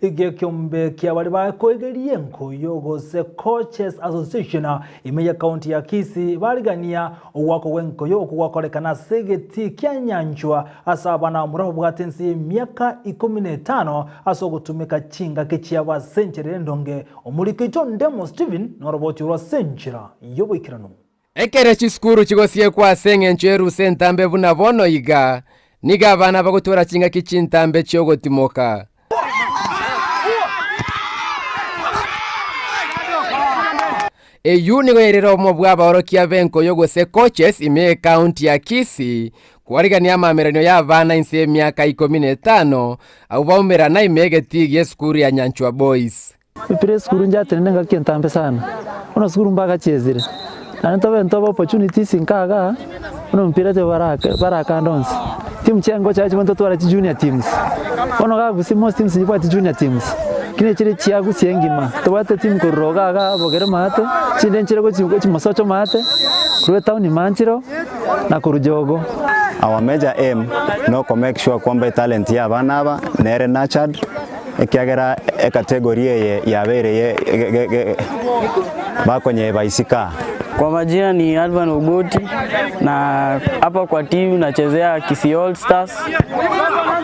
Egekiombe kia baria bakoegeria enkoyo gose Coaches Association ime ye county ya Kisii barigania ogoakwa gwenkoyo okwo gwakorekana ase egetii kia Nyanchwa ase abana abamura babwate ense y'emiaka ikomi na etano ase ogotumeka chingaki chiabo ase enchera endonge. Omoriki oito Ndemo Stephen noroboti orwo ase enchera y'oboikeranu. Ekero chisukuru chigosiekwa ase engencho y'erusa entambe buna bono iga, nigo abana bagotwara chingaki chintambe chi'ogotimoka. Eyio nigo yairire obomo bw'abaorokia b'enkoyo gose coaches ime y'ecounty ya Kisii kwarigania amameranio y'abana inse y'emiaka ikomi na etano abwo baumerana ime y'egetii gi'esukuru ya Nyanchwa Boys. Epira esukuru njatenene engaki entambe sana, bono sukuru mbagachesire, naende tobe ntobe opportunities nka igaa, buna omopira tibo barake barakande onsi. Timu chia ngocha chibwe ntotware chi junior teams, bono igaa gusii most teams nchibwati junior teams, lakini echire chia gusii engima, tobwate timu korwa igaa igaa bogere maate, chinde nchire gochi gochi mosocho maate, korwa etown manchiro, na korwa jogoo. Our major aim no ko make sure kwamba etalent ya abana aba nere nurtured. Ekiagera ecategory eye yabeire ye bakonyeba isiko aa. Kwa majina ni Alvan Ogoti na hapa kwa team nachezea Kisii All Stars.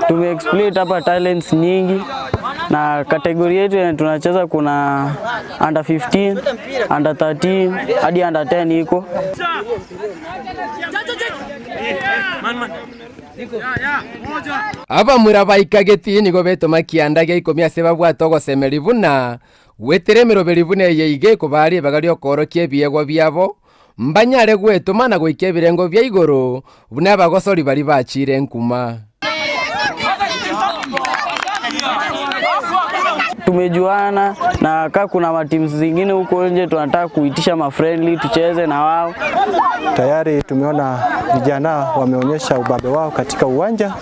Tumeexploit hapa talents nyingi na kategori yetu yenye tunacheza kuna under 15, under 13 hadi under 10 iko. Abamura baika getii nigo betoma kianda gia ikomi ase babwate ogosemeria buna gwetera emeroberi buna eye iga ekobaa ribaga ri'okoorokia ebiegwa biabo, mbanyare gwetoma na goika ebirengo bia igoro buna abagosori baria bachiire nkuma. Tumejuana na kaa kuna mateams zingine huko nje tunataka kuitisha mafriendly tucheze na wao. Tayari tumeona vijana wameonyesha ubabe wao katika uwanja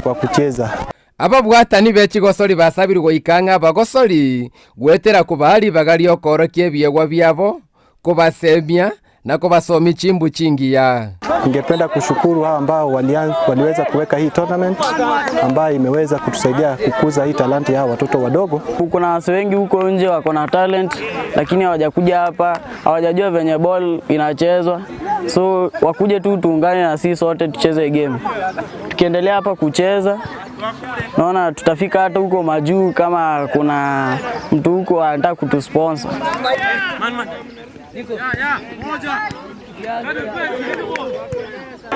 wa kucheza. Ababwatani be chigosori basabirwe goika ang'e abagosori goetera kobaa ribaga ri'okoorokia ebiegwa biabo, kobasemia, na kobasomia chimbu chingiya. Ningependa kushukuru hao ambao waliweza kuweka hii tournament ambayo imeweza kutusaidia kukuza hii talanta ya watoto wadogo. Kuna wase wengi huko nje wako na talent lakini hawajakuja hapa, hawajajua venye ball inachezwa, so wakuje tu tuungane na sisi sote tucheze game. Tukiendelea hapa kucheza, naona tutafika hata huko majuu, kama kuna mtu huko anataka kutusponsor.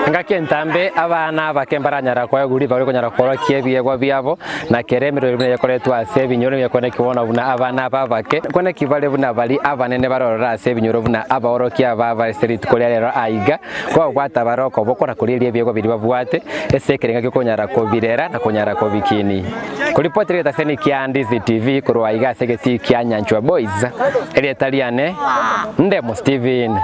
Engaki entambe abana abake mbaranyara koegwa ribaga ri'okonyara koorokia ebiegwa biabo, na kera emerero buna yakoretwe ase ebinyoro nigo ekwenekigwa bono buna abana aba abake, nkweneki bare buna baria abanene barorore ase ebinyoro buna abaorokia aba ase rituko ria rero aiga, kobwata bare okoboko na korieria ebiegwa biria babwate ase ekerengo gi'okonyara kobirera na konyara kobikinia. Koripoti rigetaseni kia Ndizi TV korwa aiga ase egetii kia Nyanchwa Boys, erieta riane Ndemo Stephen.